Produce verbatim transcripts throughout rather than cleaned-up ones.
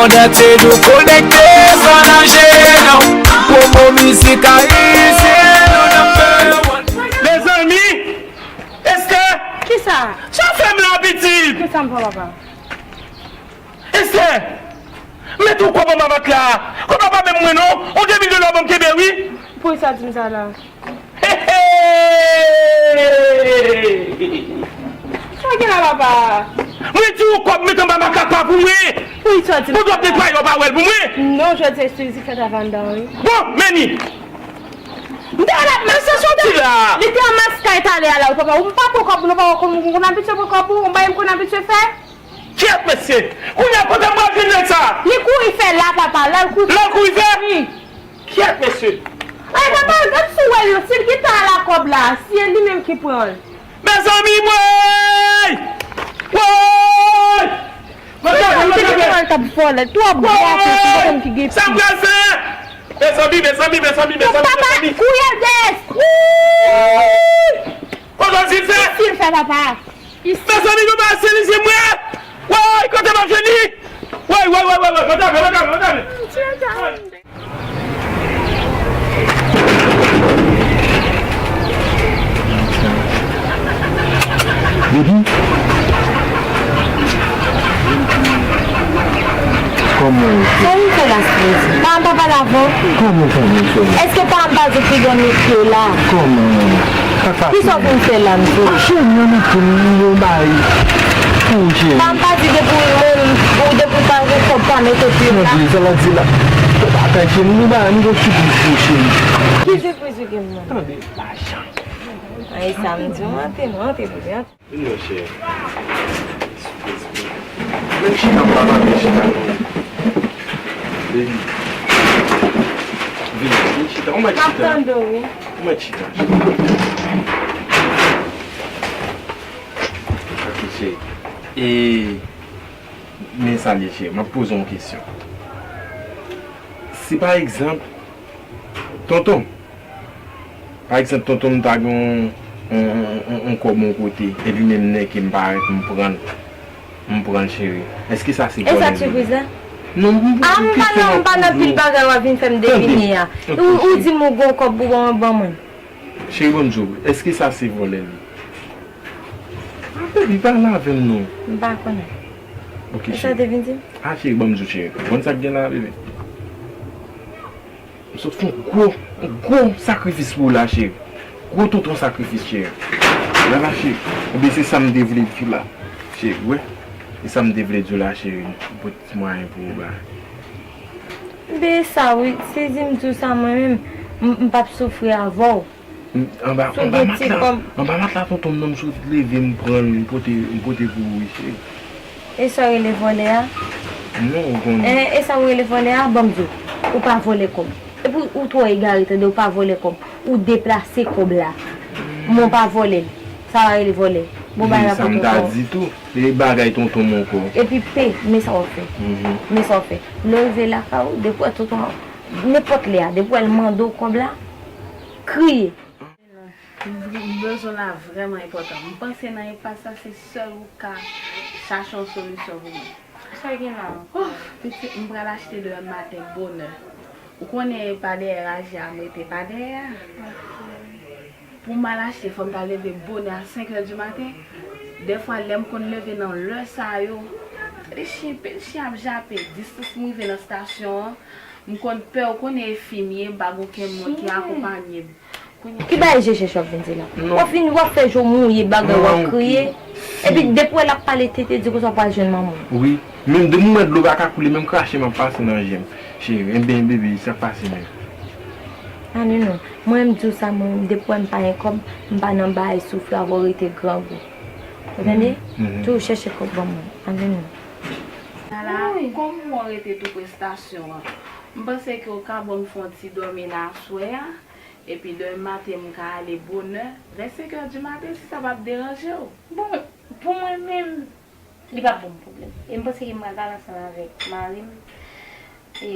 Mond antye nou konekte san ranje non. Promo mizik ayisyen nou number one. Mezanmi! Esther! Kisa? Sa w fè m la, pitit? Kisa m fè, papa? Esther! Mete yon kòb anba matla a. Kòb la pa menm mwen non. Yon de mil dola ban m kenbe wi. Poukisa w di m sa la? Hey, hey! Sa gen la, papa? Mwen di w kòb mete anba matla pa pou mwen. Wi, sa di. Ou dwe netwaye, w pa wè l pou mwen. Non, jodi a, Suzy fè travay anndan, wi. Bon, Meni. M te wè l ap mache soti la. Li te an maskay talè a la, wi, papa. M pa pran kòb, non, papa, m konn abitye pran kòb, ou, m pa konn abitye fè. Kyèt, mesye! Kounye a, kote m pral jwenn nèg sa? Li kouri fè la, papa. La l kouri fè. La l kouri fè? Wi. Kyèt, mesye! Ay, papa, gad si w wè l non, si l gentan al ak kòb la, si e li menm ki pran l. Mezanmi, woy! Woy! Mezanmi, mezanmi, mezanmi, mezanmi, t ap vòlè. Twòp gate, se mwen menm ki gen pi. Sa m pral fè? Mezanmi, mezanmi, mezanmi, mezanmi, papa, mezanmi. Kouri al dèyè. Woy! Kote w di l fè? Kisa l fè, papa? Mezanmi, nou pa selize mwen! Woy, kote m ap jwenn li? Woy, woy, woy, woy, woy, mezanmi, mezanmi, mezanmi! Baby? Kòman w ye? Sa w vin fè la, Squeezie? Pa m pa pale avè w? Kòman w fè vin fè la? Èske pa m pa di w piga m mete la? Kòman? Sa k pase? Kisa w vin fè la, m di w? A, cheri, nan mete m yon bagay pou ou, cheri. Pa m pa di depi w menm, ou depi w pa gen kòb, pa mete pye la. Tande, sa l ap di la. Atay, cheri, m gen bagay, m gen yon sipriz pou ou, cheri. Ki sipriz ou gen pou mwen? Tande, lajan. Ay, sa m di w, antre, non, antre, bebe, antre. Vin non, cheri. Vin chita, m pa pale, chita non. Baby. Vin, vin chita. Ou mèt chita. M ap tande w, wi. Ou mèt chita. Ok, cheri. E, men sa l ye, cheri. M ap poze w yon kesyon. Si, pa egzanp, tonton, pa egzanp, tonton m ta gen yon, yon, yon, yon, yon kòb yon kote, epi menm nèke m parèt, m pran l, m pran l, cheri. Èske sa se vòlè li ye? E sa k sipriz la? Non, m, a, m pa nan, m pa nan pil bagay w ap vin fè m devine a. Ou, ou di m ou gen yon kòb pou ban, ban mwen. Cheri, ban m di w, èske sa se vòlè li ye? A, baby, pale avè m non. M pa konnen. Ok, cheri. E sa w te vin di m? A, cheri, ban m di w, cheri. Konn sa k gen la, bebe? M sot fè yon gwo, yon gwo sakrifis pou ou la, cheri. Gwo tonton sakrifis, cheri. La, la, cheri. Ebyen, se sa m te vle di w la, cheri, wè. Se sa m te vle di w la, cheri. M pote ti mwayen pou ou ba. Ebyen, sa, wi. Sezi m di w sa, mwen menm, m, m p ap soufri avè w. M, anba, anba matla, anba matla tonton m nan, m sot leve, m pran l, m pote, m pote pou ou, wi, cheri. E sa w rele vòlè a? Non, ou konnen. E, e sa w rele vòlè a? Ban m di w, ou pa vòlè kòb. Epi ou twò egare, tande, ou pa vòlè kòb. Ou deplase kòb la. Men w pa vòlè l. Sa w rele vòlè? Bon, bagay la pou tonton. Sa m ta di tou. E bagay tonton m ankò. Epi pe, men sa w ap fè. Men sa w ap fè. Lè w rive lakay ou, depi w wè tonton an, nenpòt lè a, depi w wè l mande w kòb la, kriye. Bezwen la vrèman enpòtan. M panse nan enpas sa, se sèl ou ka chache yon solisyon pou mwen. Sa gen la ankò? Oh, pitit, m pral achte demen maten bonè. Ou konnen pa dèyè raje a m rete pa dèyè a. Pou m al achte, fò m ta leve bonè a senk è di maten. Dèfwa, lè m konn leve nan lè sa yo, tande chen, pil chen ap jape, distans m rive nan estasyon an, m konn pè, ou konnen e fi m ye, m pa gen okenn moun ki akonpanye m. Ki bagay je chèch w ap vin di la? W ap vin, w ap fè je w mouye bagay, w ap kriye. Epi depi w wè l ap pale tete, di konsa w pral jwenn manman w. Wi. Menm depi m wè dlo pa ka koule, menm krache m ap pase nan je m. Cheri, enben, bebe, sa k pase menm? Ani non. Mwen, m di w sa, mwen, depi w wè m pa gen kòb, m pa nan bagay soufri avè w rete grangou. Ou tande? Tou chèche kòb ban mwen. Ani non. Nala, kòm ou rete tou pre estasyon an, m panse ke w ka ban m fè yon ti dòmi la aswè a. Epi demen maten, m ka ale bonè, vè senk è di maten, si sa p ap deranje w. Bon, pou mwen menm, li p ap ban m pwoblèm. E m panse ke m pral pale ansanm avèk mari m. E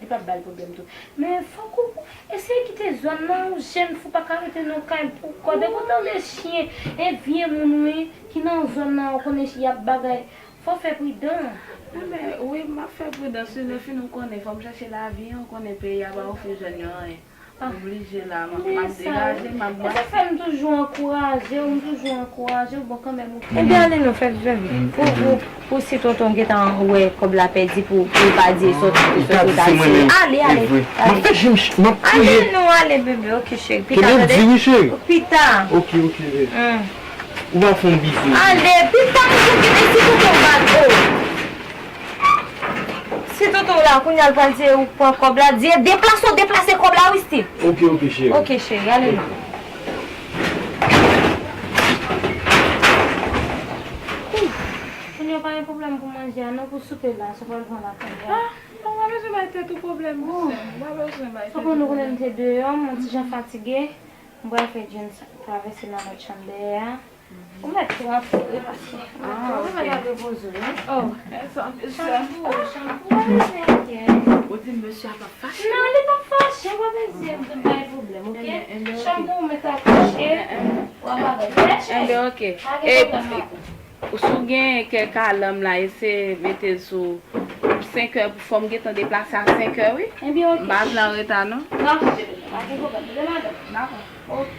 li p ap ba l pwoblèm tou. Men fòk ou eseye kite zòn nan, ou jèn fi, ou pa ka rete nan kay pou kò. Depi w tande chen, e vye moun wi, ki nan zòn nan, ou konnen y ap bagay. Fò w fè pridan. Enben, wi, m ap fè pridans, wi, lè fini w konnen, fò m chèche lavi an, w konnen peyi a pa ofri jèn yo anyen. M oblije la, m ap, m ap degaje, m ap... E sa fè m toujou ankouraje w, m toujou ankouraje w, bon, kanmenm, ou... Ebyen, ale non, fè vit, fè vit. Pou, pou, pou si tonton gentan wè kòb la pèdi, pou, pou l pa di e sòti, e sòti, ou ta di se mwen menm. Ale, ale, ale. M ap fè je m, m ap kriye. Ale non, ale, bebe, ok, cheri. Pita, tande. Kenbe m di wi, cheri. Pita. Ok, ok, bebe. Ou va fè yon bizou. Ale, pita, m tou kite si tonton bat, oh. Si tonton w la, kounye a l pral di ou pran kòb la, di deplase w deplase kòb la, wi, Steve. Ok, ok, cheri. Ok, cheri, ale non. Kounye a pa gen pwoblèm pou manje a, non, pou soupe la, sa pral pran la kounye a. Ah, bon, w pa bezwen bay tèt ou pwoblèm, non, sè m. W pa bezwen bay tèt ou pwoblèm. Ou konnen m te deyò, m yon ti jan fatige. M pral fè James travèse nan lòt chanm dèyè a. Ou mèt tou antre, wi, paske ou mèt tou antre, mèt al repoze w, wi. Oh, chanm pou ou, chanm pou ou, pa bezwen enkyèt. Ou di mesye a p ap fache? Non, li p ap fache, pa bezwen bay pwoblèm, ok? Chanm pou ou, mèt al kouche, w ap avè l. Enben, ok. Pa gen pwoblèm, non. Ou, si w gen kèk alanm la, eseye mete l sou senk è, fò m gentan deplase a senk è, wi. Ebyen, ok. M pa vle anreta, non. Non, pa gen pwoblèm. Demen maten. Dakò. Ok.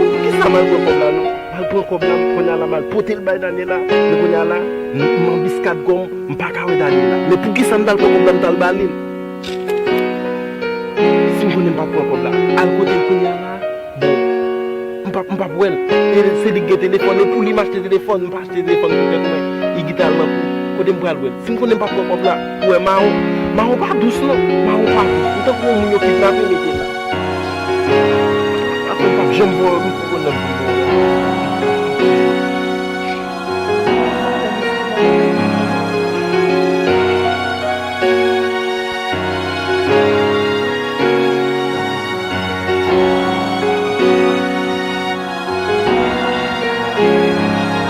Poukisa m al pran kòb la, non? M al pran kòb la, m kounye a la, m al pote l bay Daniela. Men kounye a la, m, m anbiskad kò m, m pa ka wè Daniela. Men poukisa m t al pran kòb la, m t al ba li l? Si m konnen m pa t pran kòb la, al kote l kounye a la. Bon, m p ap, m p ap wè l. E se li k gen telefòn, e pou li m achte telefòn, m pa achte telefòn pou tèt mwen. E kite al nan kou. Kote m pral wè l? Si m konnen m p ap pran kòb la, ou wè mawon, mawon pa dous non. Mawon pa dous. Ou tankou yon moun yo kidnape mete la. Apre m p ap janm voye m pou konn nan kou.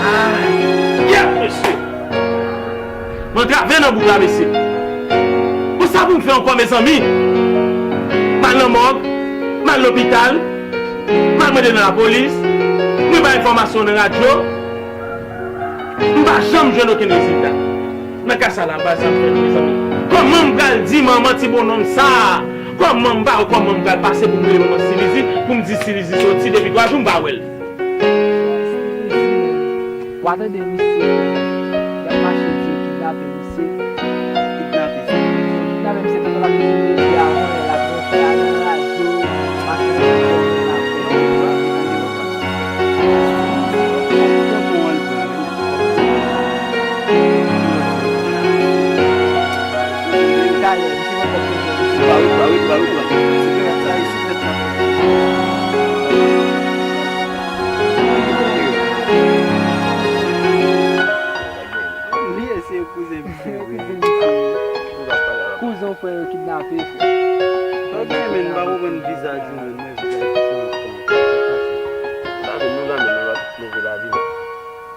Ah, yè, mesye! M antrave nan bouk la, mesye. Pou sa pou m fè ankò, mezanmi? M al nan mòg, m al lopital, m al mande nan lapolis, mwen bay enfòmasyon nan radyo. M pa janm jwenn okenn rezilta. Nan ka sa la, m pa sa m fè, mezanmi. Kòman m pral di manman ti bonnonm sa a? Kòman m pa, kòman m pral pase pou m rele manman Silizi, pou m di Silizi soti depi twa jou m pa wè l? Wa tande misye, y ap mache di yo kidnape misye, kidnape se, kidnape misye, tonton l ap di sou medya, konnen l ap refè al nan radyo, mache nan radyo, l ap fè yon tonton an l pran, wi. Talè, misye poko pran tonton. Ba wi, ba wi, ba wi, ba wi. Misye pran sa, misye pran sa. Li ye, se kouzen misye, wi. Kouzen w frè yo kidnape, frè. Ok, men m pa konprann vizaj ou menm, men vizaj ou. Lavi nou la, men nou la tout leve lavi nou.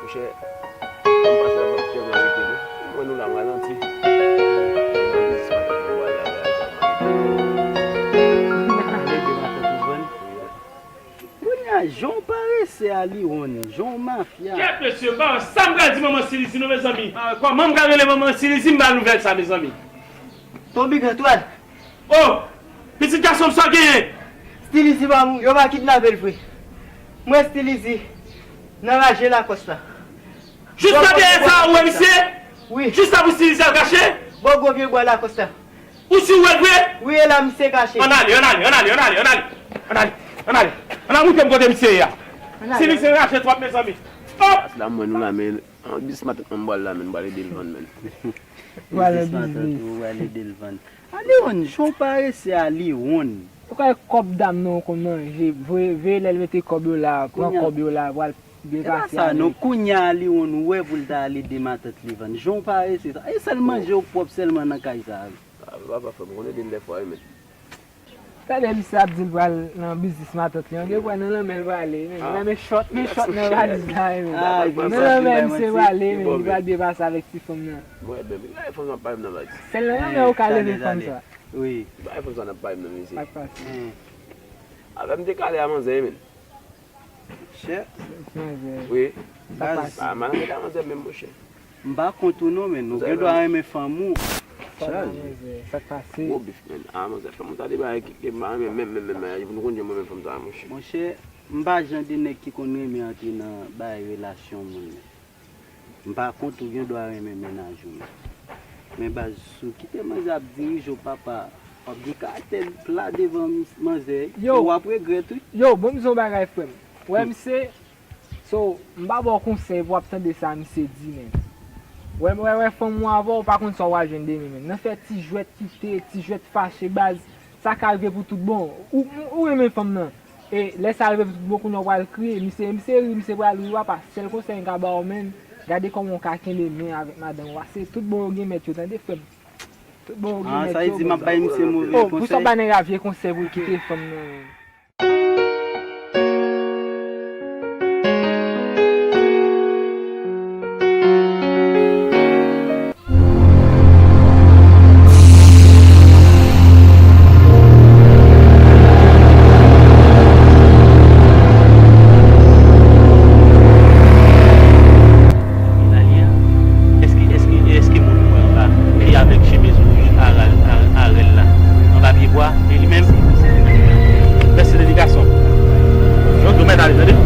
Monchè, m pase la, m ap tèlman rete nou. Mwen nou la, m ralanti. Kounye a, jan w parese a, Liwon, jan w mafya. Kèt, mesye, m pa wè sa m pral di manman Silizi non, mezanmi. Ah, kòman m ka rele manman Silizi, m ba nouvèl sa, mezanmi? Ton big Antoine. Oh! Pitit gason m, sa w genyen? Silizi pa mouri, yo pa kidnape l vre. M wè Stilizi nan raje Lakòs la. Jis la dèyè sa a, ou wè misye? Wi. Jis la pou Stilizi al kache? Bò gwo vye bwa Lakòs la. Ou si w wè l vre? Wi, e la misye kache. Ann ale, ann ale, ann ale, ann ale, ann ale. Ann ale, ann ale. Ann al montre m kote misye ye a. Ann ale. Stilizi raje twòp, mezanmi. Oh! Plas la, m wè nou la, men, an, bis matant mwen, m pral la, men, m pral ede l vann, men. Pral nan biznis. Ou pral ede l vann. Aliwon, jan w parese, Aliwon. Ou ka wè kòb dam nan ou konn manje, veye, veye lè l mete kòb yo la, pran kòb yo la, pral depase avèk. E pa sa non, kounye a Aliwon ou wè pou l ta al ede matant li vann. Jan w parese sa. E sèl manje w pwòp sèlman nan kay sa a wi. Ah, papa, fò m konn ede l dèfwa wi, men. Talè misye ap di l pral nan biznis matant li an, gen pwè nan lanmè l prale, men, nan men chòt, men chòt nan valiz la, men. Nan lanmè misye prale, men, li pral byen pase avèk ti fanm nan. Mwen menm, li bay fanm nan pay m nan valiz. Sèl nan lanmè ou ka leve fanm sa. Wi. Li bay fanm sa nan pay m nan, mesye. Sa k pase? Avè m te kale a manzè, men. Chè. Wi. Sa k pase? Ah, malandren ta manzè menm, monchè. M pa kont ou non, men. Ou gen dwa renmen fanm ou. Sa k pase? Gwo bif, men. Ah, manzè, fanm ou ta de bagay ki, ki m pa renmen menm, menm, menm, menm. Nou konn jan mwen menm fanm sa, monchè. Monchè, m pa jan de nèg ki konn renmen antre nan bagay relasyon moun, men. M pa kont ou gen dwa renmen mennaj ou, men. Men baz, si w kite manzè ap dirije w, papa, w ap gen karaktè pla devan mis-, manzè, w ap regrèt, wi. Yo, ban m di w yon bagay, frè m. Wè, misye, so, m pa ba w konsèy pou w ap tande sa misye di, men. Wè, wè, wè, fanm ou avè w, w pa konn sa w pral jwenn demen, men. Nan fè ti jwèt kite, ti jwèt fache, baz, sa ka rive pou tout bon. Ou, ou, ou renmen fanm nan. E lè sa rive pou tout bon, kounye a w pral kriye. Misye, misye ri, misye pral ri, papa. Sèl konsèy m ka ba w, men, gade kòman w ka kenbe men avèk madanm ou. Pase tout bon yo gen mèt yo, tande, frè m. Tout bon yo gen mèt yo. Ah, sa vle di m ap bay misye move konsèy? Oh, pou sa w bay nèg la vye konsèy pou l kite fanm nan, men. Èske, èske, èske moun ou wè anba pye avèk chemiz wouj arèl, arèl la, anba pye bwa, e li menm? Mèsi, tande gason. Yon dou mèt ale, tande.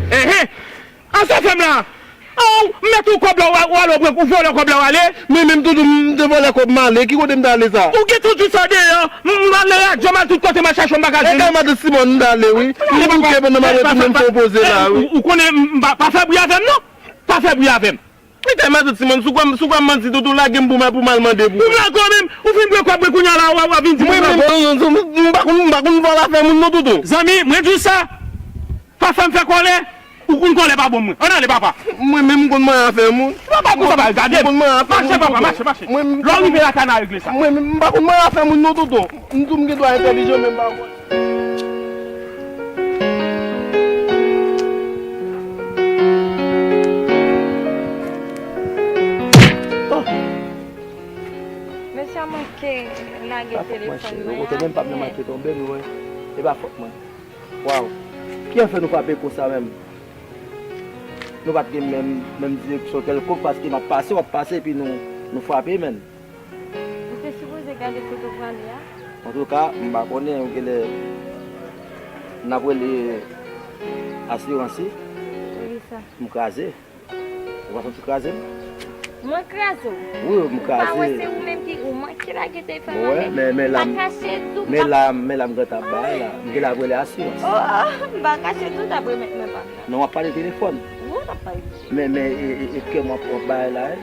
Enhen! An sa fè m la? Aw, m mèt ou kòb la, w a-, w ale, w pran, ou vòlè kòb la, w ale. Mwen menm, Doudou, m te vòlè kòb, m ale. Ki kote m t ale sa? Ou gen tout jou sa deyò. M, m al nan radyo, m al tout kote, m al chache yon bagay. E kay matant Simòn m t ale, wi. M bouke pandan m al retounen, m fè yon poze la, wi. Ou, ou konnen, m, m pa, pa fè bri avè m, non. Pa fè bri avè m. Men kay matant Simòn, sou kwa m, sou kwa m manti, Doudou, lage m pou m al, pou m al mande pou ou. Ou lage w menm, ou fin bwè kòb, bwè kounye a la, w a, w a vin di m lage w. Mwen menm, m, m, m, m pa konn, m pa konn vòlè afè moun, non, Doudou. Zanmi, mwen di w sa. Pa fè m fè kòlè, ou konn kòlè pa bon mwen. Ann ale, papa. Mwen menm, m konn manyen afè moun. Papa, konsa pa gade m. M konn manyen afè moun. Mache, papa, mache, mache. Lè w rive lakay n a regle sa. Mwen menm, m pa konn manyen afè moun, non, tonton. M di w m gen dwa entèlijan, men m pa konn. Mesye a manke lage telefòn mwen. Ou te menm p ap nan manke tonbe, nou, e pa fòt mwen. Waw. Kiyès fè nou frape konsa menm? Nou pa t gen menm, menm direksyon kèlkonk, paske m ap pase, w ap pase, epi nou, nou frape, menn. Ou te sipoze gade kote w prale a. Antouka, m pa konnen, ou genlè n ap rele asirans, wi. Poukisa? M kraze. Ou pa santi kraze m? Mwen kraze w? Wi, m kraze. Ou pa wè se ou menm ki, ou manke lage telefòn nan men. Mwen pa kache tou, men la, men la m gentan ap bay la. M genlè ap rele asirans. Oh, m pa kache tou, t ap remèt mwen pa m nan. Non, w ap pale telefòn. Wi, w ap pale telefòn. Men, men, e, e, e kè m w ap, w ap bay la, wi.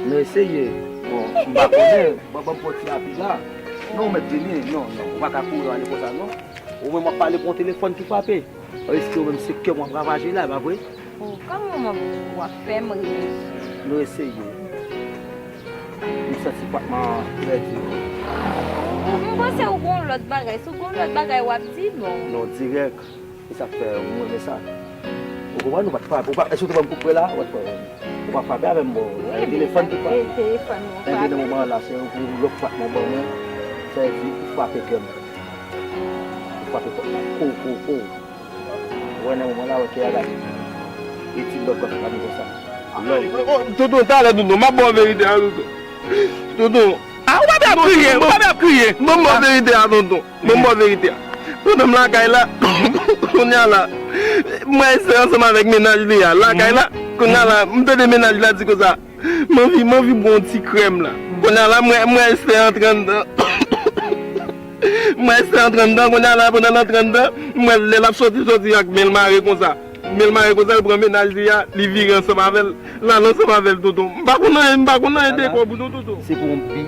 Nou eseye. Bon, m pa konnen. Bon, ban m pran ti rapi la. Non, ou mèt vini. Non, non, ou pa ka kouri ale konsa, non. Ou menm w ap pale pou yon telefòn ki frape. Èske ou menm se kè m w ap ravaje la, e pa vre? Oh, kòman w ap fè m ri? Nou eseye. M santi patman trè di. M panse ou gon lòt bagay. Si w gon lòt bagay, w ap di, bon. Non, dirèk. E sa k fè mwen renmen sa. Ou konprann? Ou pa t frape. Ou pa, èske w te ban m kout pwen la? Ou pa t frape. Ou pa frape avè m, bon. Wi, e telefòn ki frape. Telefòn mwen frape. Ebyen, nan moman la, se yon gwo lòk fwat nan ban mwen. Sa vle di, ou frape kè m. Ou frape kò m la. Ko, ko, ko. Ou wè nan moman la, wè kè a lage. E ti lòk gòch la vin konsa. Lòk. Oh, oh, tonton, talè, tonton. M ap ba w verite a, tonton. Tonton. Ah, ou pa byen ap kriye, ou pa byen ap kriye. Ban m ba w verite a, tonton. Ban m ba w verite a. Pandan m lakay la, kounye a la, mwen espere ansanm avèk mennaj li a. Lakay la, kounye a la, m tande mennaj la di konsa, m anvi, m anvi bwè yon ti krèm la. Kounye a la, mwen, mwen espere antre anndan. Mwen espere antre anndan, kounye a la, pandan l antre anndan, mwen lè l ap soti, soti ak men l mare konsa. Men l mare konsa, l pran mennaj li a, li vire ansanm avè l, l al ansanm avè l, tonton. M pa konn anyen, m pa konn anyen de kò pou tonton. Se pou yon bi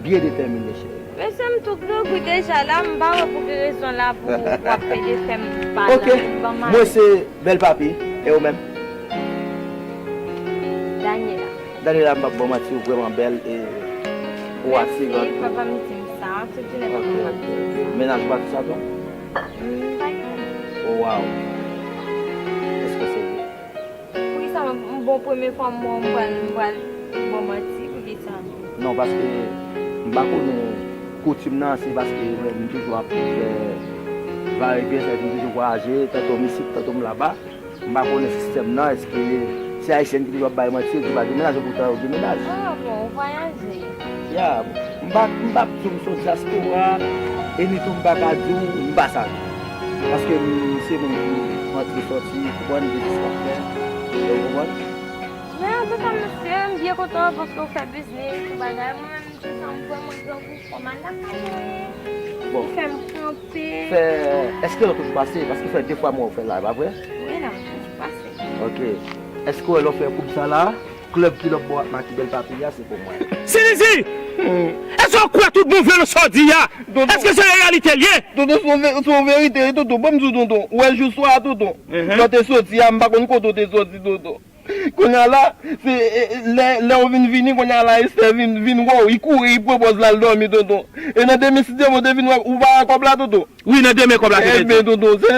byen detèmine, cheri. Mesye, m tou grangou deja la, m pa wè pou ki rezon la pou w ap pede fè m pa nan ban mari. Mwen se Bèl Papi, e ou menm? Daniela. Daniela, m p ap ba w manti, ou vrèman bèl e ou atiran tou. Mèsi, papa m di m sa, tout jounen papa m ap di m sa. Mennaj ou pa di sa tou? M pa gen. Oh, wow. Èske se vre? Poukisa m, m bon premye fwa m wè w, m pral, m pral ba w manti, poukisa? Non, paske m pa konnen koutim nan, se paske mwen, m toujou ap fè vayevyen, sa vle di m toujou vwayaje, tanto m isit, tanto m laba. M pa konnen sistèm nan, èske se Ayisyèn ki toujou ap bay manti, yo di pa gen mennaj, e poutan yo gen mennaj. Ah, bon, ou vwayaje? Ya, m pa, m p ap di w m se yon dyaspora, e nitou m pa ka di w m pa sa. Paske m se moun ki rantre soti, konprann, biznis m ap fè, ou konprann? Men antouka, mesye, m byen kontan paske w fè biznis, tout bagay. Mwen menm, se sa, m vrèman grangou, fò m al lakay mwen. Bon. Ou fè m kanpe. Fè, èske lè w toujou pase? Paske fè de fwa m wè w fè la, e pa vre? Wi, lè m toujou pase. Ok. Èske w wè lè w fè koub sa la, klèb ki lòtbò a ak Maki Bèl Papi a, se pou mwen. Silizi! Hmm. Èske w kwè tout bon vre nan sa w di a? Tonton. Èske se reyalite l ye? Tonton, se yon ve-, se yon verite, wi, tonton. Ban m di w, tonton. Ou wè jou swa a, tonton. Mhm. Lè w te soti a, m pa konn kote w te soti, tonton. Kounye a la, se, e, e, lè, lè w vin vini, kounye a la, Esther vin, vin wè w, li kouri, li pran pòz l al dòmi, tonton. E nan demen, si Dye vle, w te vin wè, ou pa wè kòb la, tonton? Wi, nan demen kòb la te pèdi. Ebyen, tonton, se,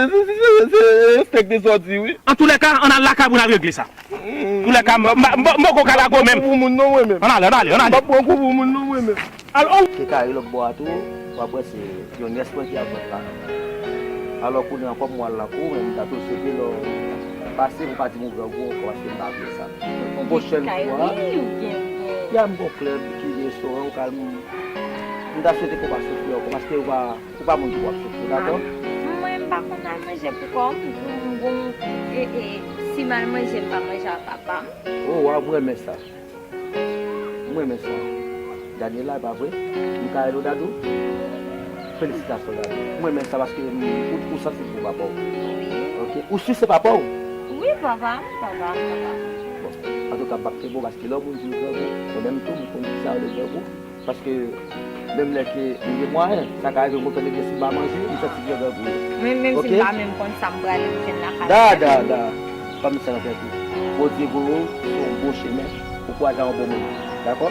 se Esther k te sòti, wi. Antoulèka, ann al lakay pou n al regle sa. Antoulèka, m, m, m, m poko ka lage w menm. M p ap pran kou pou moun non, mwen menm. Ann ale, ann ale, ann ale. M p ap pran kou pou moun non, mwen menm. Al, oh! Te kare lòtbò a tou, w ap wè se yon nyès mwen ki ap vant la. Alò, kounye a, kòm mwen al nan kou, men m ta tou swete lè w pase pou w pa di m ou grangou ankò, paske m pa vle sa. Pwochèn fwa, ya, m gon klèb ki restoran, ou ka, m, m ta swete ke w pa soufri ankò, paske ou pa, ou pa moun ki pou ap soufri, dakò? Ah, mwen, m pa konn al manje pou kò m, m gon, e, e, si m al manje, m pa manje ak papa m. Oh, waw, m renmen sa. M renmen sa. Daniela, e pa vre? M ka rele w Dadou? Felisitasyon, Dadou. M renmen sa paske m, ou, ou sansib pou papa w. Wi. Ok. Ou si se papa w? Wi, papa m, papa m, papa m. Bon, antouka, m p ap kenbe w paske lè yon moun di w grangou, mwen menm tou, m konn kisa yo le grangou. Paske menm lè ke m gen mwayen, sa ka rive m kontan depi si m pa manje, m santi byen grangou. Mwen menm si m pa menm konn sa m prale, m jwenn lakay. Da, da, da. Fanmi sa nan tèt ou. Bondye voye w sou yon bon chemen. Ou kwaze a yon bon moun. Dakò?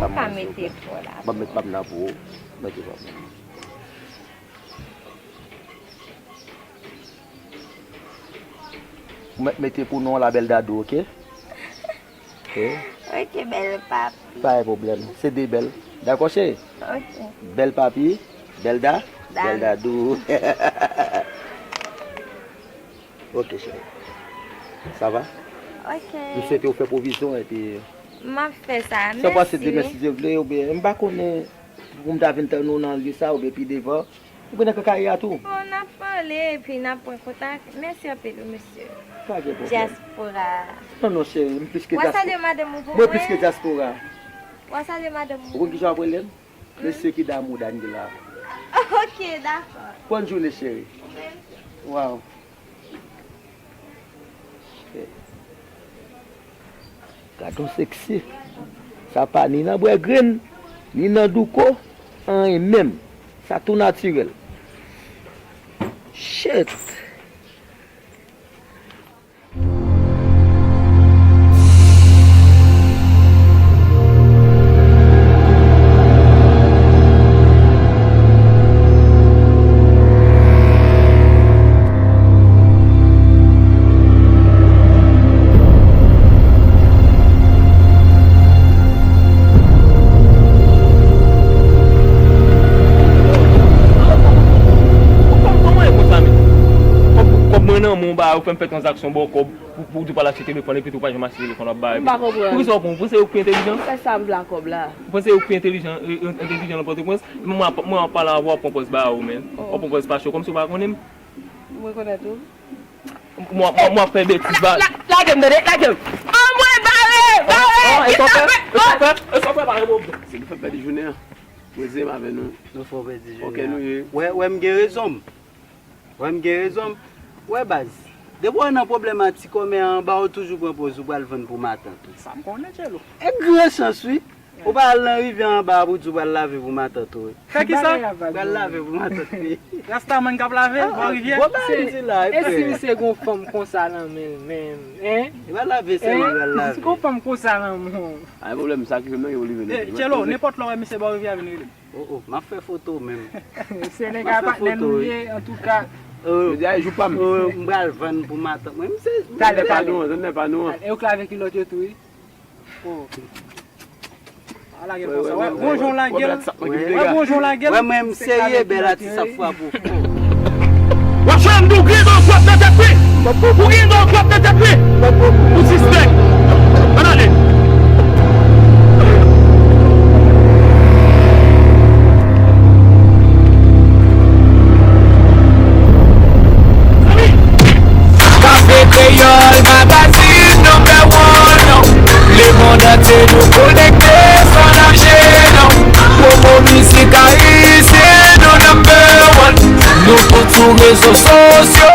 Ou ka mete fò la. Ban m met pa m nan pou ou. Mete pa m nan. Mwen mete pou non la Bèl Dadou, ok? Ok. Ok, Bèl Papi. Pa gen pwoblèm. Se de Bèl. Dakò, cheri? Ok. Bèl Papi, Bèl Da, Bèl Dadou. Ok, cheri. Sa va? Ok. M swete w fè pwovizyon epi. M ap fè sa. Sa pase demen, si Dye vle, oubyen m pa konnen pou m ta vin tann ou nan lye sa, oubyen pi devan. Ou gen nan kakari a tou. Bon, n ap pale epi n ap pran kontak. Mèsi anpil, wi, mesye. Pa gen pwoblèm. Dyaspora. Non, non, cheri, m plis ke dyaspora. W a salye madanm ou pou mwen? Mwen plis ke dyaspora. W a salye madanm ou? Ou konn kijan w ap rele m? Mesye ki damou Daniela. Ok, dakò. Bòn jounen, cheri. Ou menm tou. Waw. Gad on seksi. Sa pa ni nan bwè grenn, ni nan douko, anyen menm. Sa tou natirèl. Shit. Kòb, kòb mwen nan men w, ba, ou fè m fè tranzaksyon, ba w kòb, pou, pou, pou w di w pral achte telefòn, epi tou w pa janm achte telefòn, w ap ba. M pa konprann. Poukisa w, poukisa w panse ou pi entelijan? Fè sa m vle ak kòb la. Ou panse ou pi entelijan, e, e, entelijan nan Pòtoprens? Mwen, mwen, mwen ap pale avè w, w ap pran pòz ba ou, men. Oh. W ap pran pòz pa cho, kòmsi w pa konnen m. Mwen rekonèt ou. Mwen, mwen, mwen ap fè betiz ba. La, lage m, tande, lage m. Anmwe, bare, bare. Oh, e sa w fè? E sa w fè? E sa w fè? Bare, bon. Se nou fè pèdi jounen an. Mwen di m avè nou. Nou fè w pèdi jounen an. Ok, nou ye. Wè, wè, m gen rezon m. Wè, m gen rezon m. Wè, baz. Depi w nan pwoblèm a ti kòmè anba, ou toujou pran pòz ou pral vann pou matant ou. Sa m konnen, Tchelo. E gran chans, wi. Ou pa al nan rivyè anba a pou di w pral lave pou matant ou, wi. Fè kisa? Pral lave pou matant ou. Rastaman k ap lave bò rivyè? Gwo bagay m di la, e si misye gon fanm konsa nan men l menm, en? Li pral lave sèlman, li pral lave. Si gon fanm konsa nan men w. A, e pwoblèm sa ki fè m nan gen pou li vin. Tchelo, nenpòt lè w wè misye bò rivyè a, vin rele m. Oh, oh, m ap fè foto menm. Se nèg a patnè nou ye, antouka. Yo di a jou pa m. Oh, m pral vann pou matant mwen. M se. Talè pa nou, talè pa nou. E ou k lave kilòt yo tou, wi. Oh. Ala gen konsa. Wè, gon jan w lage l. Wè, gon jan w lage l. Wè, mwen, m serye, bèl atis ap frape w fò. W ap jwenn ou gen dwa twòp nan tèt li. Ou gen dwa twòp nan tèt li. Ou sispèk. Ann ale. Kafe Kreyòl, magazin number one. Lemonn antye nou konekte san lage non. Pwomo mizik ayisyen nou number one. Nou pou tout rezo sosyo.